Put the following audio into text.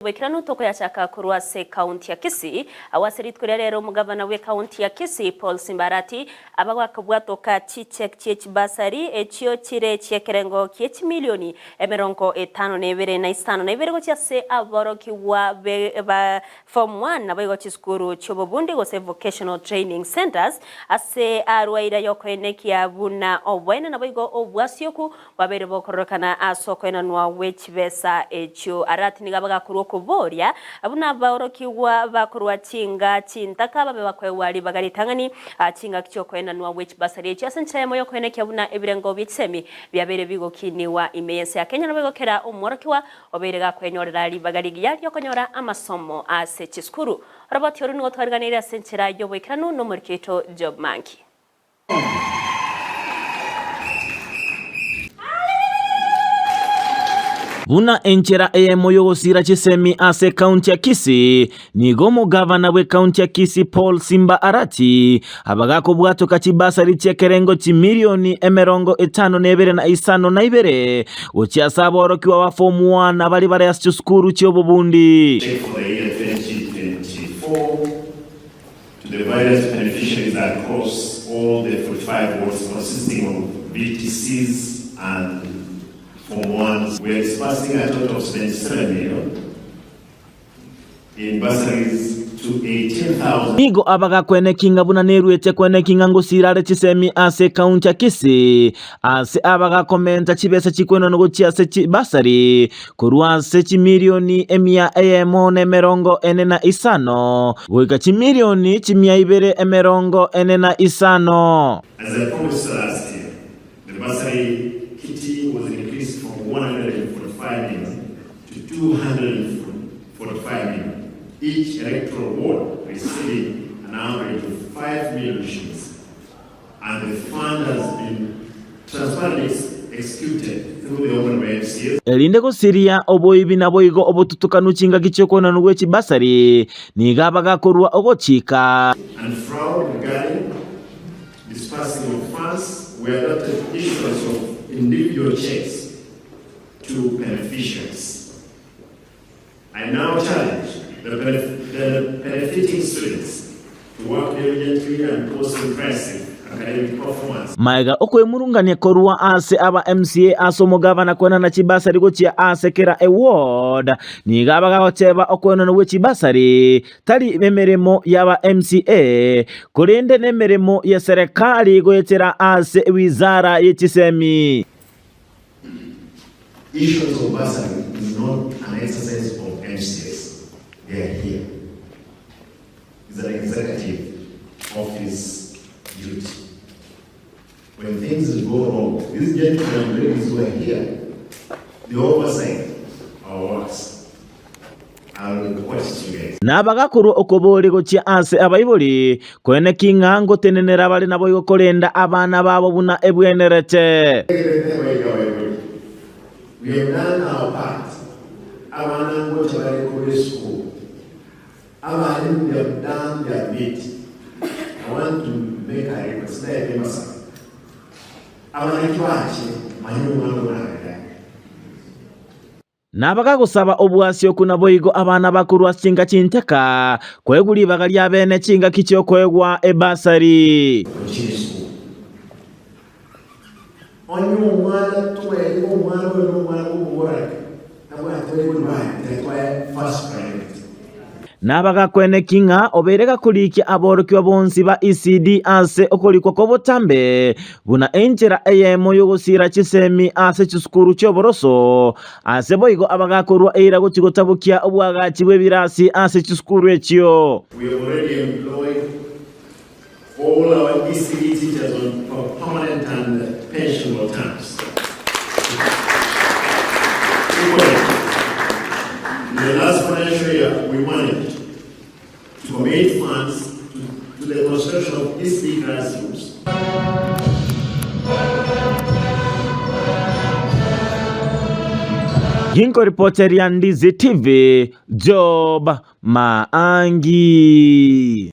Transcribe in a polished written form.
Boikeranu tokoyachaka korwa ase ekaunti ya Kisii, agwo ase rituko ria rero omogavana bw'ekaunti ya Kisii Paul Simba Arati abagwakobwatoka chichek chie chibasari echio chire chi'ekerengo kie chimilioni 52 na 52 gochia ase aborokigwa be ba Form One naboigo chisukuru chi'obobundi gose Vocational Training Centres ase arwaire y'okoenekia buna oboene naboigo obwasioku Babeire bokororekana ase okoenanwa gwe chibesa echio. Arati nigo bagakorwa okoboria buna abaorokigwa bakorwa chinga chintaka babe bakoegwa ribaga ritang'ani chingaki chi'okoenanwa gwe chibasari echio ase enchera eyemo y'okoenekia buna ebirengo bie chisemi biabeire bigokinigwa ime y'ense ya Kenya naboigo kera omworokigwa obeire gakwenyorera ribaga rigiya ri'okonyora amasomo ase chisukuru. Oroboti oru nigo twariganeire ase enchera y'oboikeranu nomoriki oito Job Manki. Buna enchera eyemo y'ogosiira chisemi ase ekaunti ya Kisii, nigo omogavana bw'ekaunti ya Kisii Paul Simba Arati abagakobwatoka chibasari chi'ekerengo chimilioni 52 na 52 gochia ase aborokigwa ba form one baria bare ase chisukuru chi'obobundi. Check for the year 2024 to the various beneficiaries across all the 45 wards consisting of VTCs and Form 1s. We are disbursing a total of 77 million in bursaries to 18,000. Nigo abagakweneki ng'a buna neruete kweneki ng'a ngosiira are chisemi ase ekaunti ya Kisii, ase abagakomenta chibesa chikwenanwa gochia ase chibasari korwa ase chimilioni 145 goika chimilioni 245. As I promised last year, the bursary kitty was increased from 145 million to 245 million, each electoral ward receiving an average of 5 million shillings. And the fund has been transparently executed through the Honourable MCAs. Erinde gosiria oboibi naboigo obotutukanu chingaki chi'okoenanwa gwe chibasari, nigo abagakorua ogochika. And fraud regarding disbursing of funds, we adopted issuance of individual cheques to beneficiaries. I now challenge the, benef the benefiting students to work diligently and post impressive academic performance. Magega okwemurungania korwa ase aba MCA ase omogabana kwenana chibasari gochia ase kera eward, nigo abagagoteba okwenanwa gwe chibasari tari emeremo y'aba MCA korende nemeremo ye serekari goetera ase ewizara ye chisemi. Issuance of bursary is not an exercise of MCAs, they are here. It's an executive office duty. When things go wrong, these gentlemen and ladies who are here, they oversight our works. I'll request you guys. Nabagakorwa okoboria gochia ase abaibori, koeneki ng'a ngotenenera bare naboigo korenda abana babo buna ebwenerete. We have done our part, abana ngocha bare korwa esukuru, abalimu they have done their bit. I want to make a request, naye mbasaba abana kibache manye omwana obo nagende. Nabagagosaba obwasioku naboigo abana bakorwa ase chinka chintaka, koegwa ribaga ri'abene chingaki chi'okoegwa ebasari. Gochia esukuru. Onye omwana tomaeti ng'a omwana oyo nomwana bw'omoboraka, tabwati abaibori baye, tiga twae first priority. Nabagakweneki ng'a obeire gakorikia aborokigwa bonsi ba ECD ase okorikwa kw'obotambe buna enchera eyemo y'ogosiira chisemi ase chisukuru chi'oboroso, ase boigo abagakorua eira gochia gotabokia obwagachi bw'ebirasi ase chisukuru echio. We have already employed all our ECD teachers on permanent and pensionable terms. Equally, in the last financial year, we managed to commit funds to, to the construction of ECD classrooms. Ginkoripoteria Ndizi TV, Job Maangi.